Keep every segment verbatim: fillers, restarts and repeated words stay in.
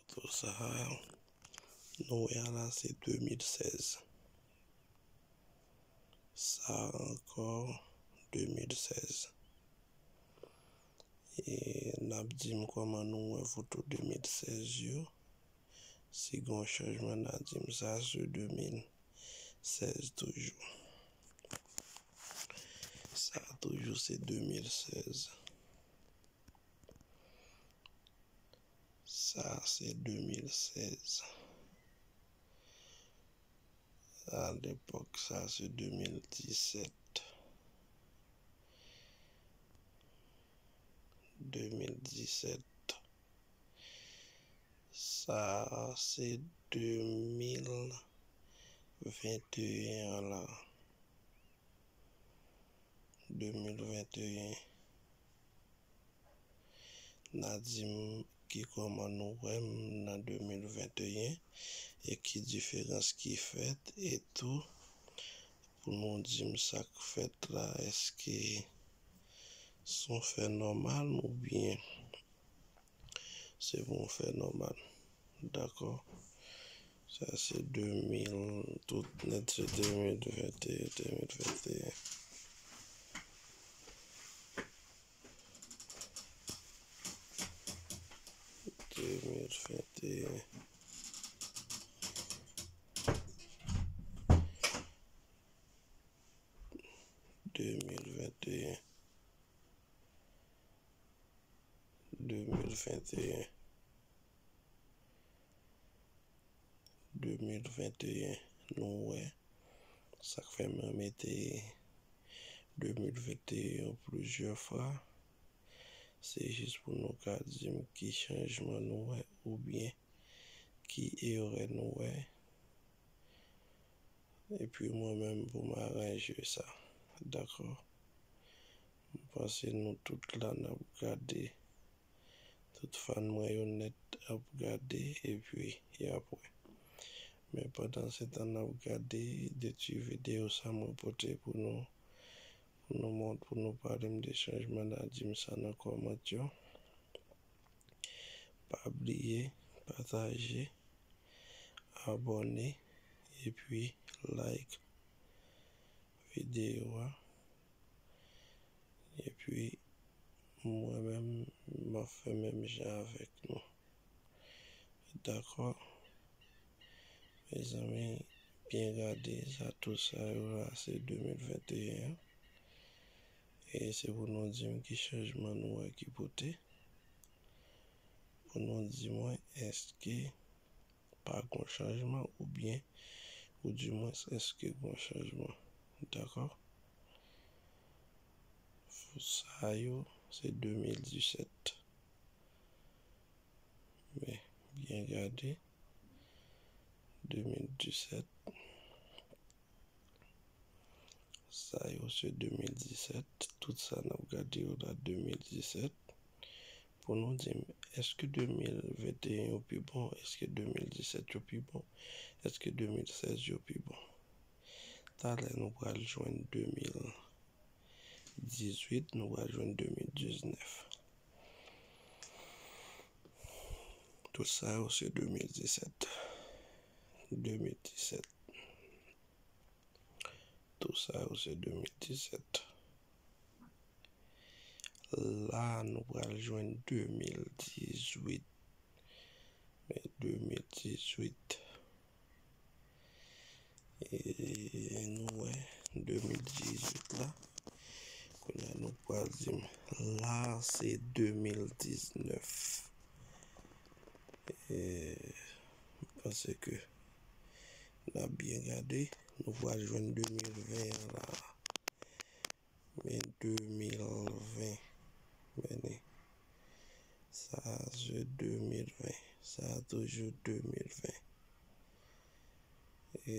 Foto sa a, nou wè a la, se de mil sèz. Sa a ankò, de mil sèz. E n ap di m kòman nou wè foto de mil sèz yo. Si gen yon chanjman, n a di m sa se de mil sèz toujou. Sa toujou se de mil sèz. Sa se de mil sèz. A lepòk, sa se de mil disèt. De mil disèt. Sa se de mil venteyen an la. De mil venteyen. N a di m ki kòman nou wè m nan de mil venteyen e ki diferans ki fèt, e tou pou nou di m sa k fèt la, èske se yon fè nòmal oubyen se pou yon fè nòmal. Dakò? Sa se de mil, tout nèt se de mil venteyen, de mil venteyen. De mil venteyen. De mil venteyen. De mil venteyen. De mil venteyen, nou wè. Sa k fè mwen mete de mil venteyen plizyè fwa, se jis pou nou ka di m ki chanjman nou wè oubyen ki erè nou wè. Epi mwen menm pou m aranje sa. Dakò? M panse nou tout la n ap gade. Tout fan mwen yo nèt ap gade epi y ap wè. Men pandan se tan n ap gade de ti videyo sa mwen pote pou nou, pou nou mont, pou nou pale m de chanjman, n a di m sa nan kòmantè yo. Pa bliye pataje, abòne, epi like videyo a. Epi, mwen menm, m ap fè menm jan avèk nou. Dakò? Mezanmi, byen gade, sa, tout sa yo la, se de mil venteyen an. E se pou nou di m ki chanjman nou wè ki pote. Pou nou di mwen, èske pa gon chanjman oubyen, ou di mwens, èske gon chanjman? Dakò? Sa yo, se de mil disèt. Men, byen gade. De mil disèt. Sa yo se de mil disèt. Tout sa n ap gade yo la de mil disèt. Pou nou di m, èske de mil venteyen yo pi bon? Èske de mil disèt yo pi bon? Èske de mil sèz yo pi bon? Talè nou pral jwenn de mil dizuit, nou pral jwenn de mil diznèf. Tout sa yo se de mil disèt. De mil disèt. Tout sa yo se de mil disèt. La, nou pral jwenn de mil dizuit. Men de mil dizuit. E nou wè de mil dizuit la. Kounye a nou pral di m, la se de mil diznèf. E m panse ke n ap byen gade, nou pral jwenn de mil ven an la. Men de mil ven, men sa se de mil ven, sa toujou de mil ven. E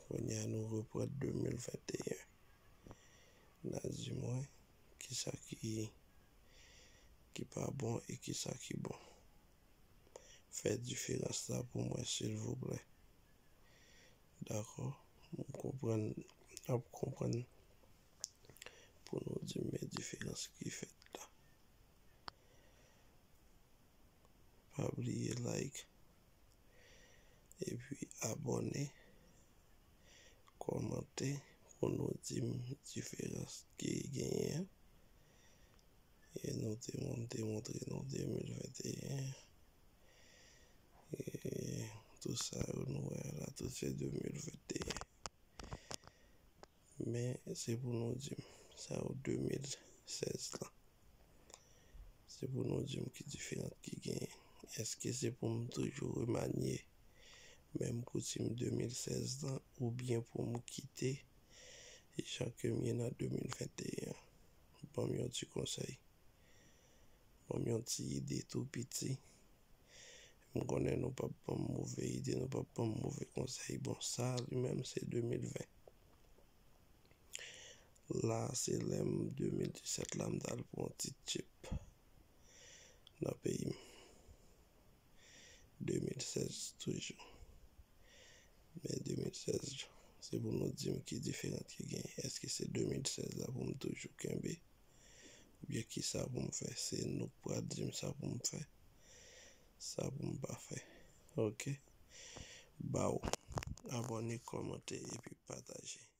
kounye a nou reprann de mil venteyen. N a di mwen kisa ki, ki pa bon e kisa ki bon. Fè diferans la pou mwen, silvouplè. Dakò? M konprann, n ap konprann pou nou di m men diferans ki fèt la. Pa bliye like epi abòne, kòmante pou nou di m diferans ki genyen an. E nou te monte, montre nou de mil venteyen. E tout sa yo nou wè la, tout se de mil venteyen. Men se pou nou di m, sa yo de mil sèz lan. Se pou nou di m ki diferans ki genyen. Èske se pou m toujou remanye menm koutim de mil sèz lan, oubyen pou m kite jan ke m ye nan de mil venteyen an? Ban m yon ti konsèy. Ban m yon ti ide tou piti. M konnen nou p ap ban m move ide, nou p ap ban m move konsèy. Bon, sa li menm se de mil ven. La, se lè m de mil disèt la, m t al pran yon ti tchip nan peyi m. De mil sèz toujou. Men de mil sèz, se pou nou di m ki diferans ki genyen. Èske se de mil sèz la pou m toujou kenbe? Oubyen ki sa pou m fè? Se nou k pral di m sa pou m fè, sa pou m pa fè. Ok? Baw. Abòne, kòmante epi pataje.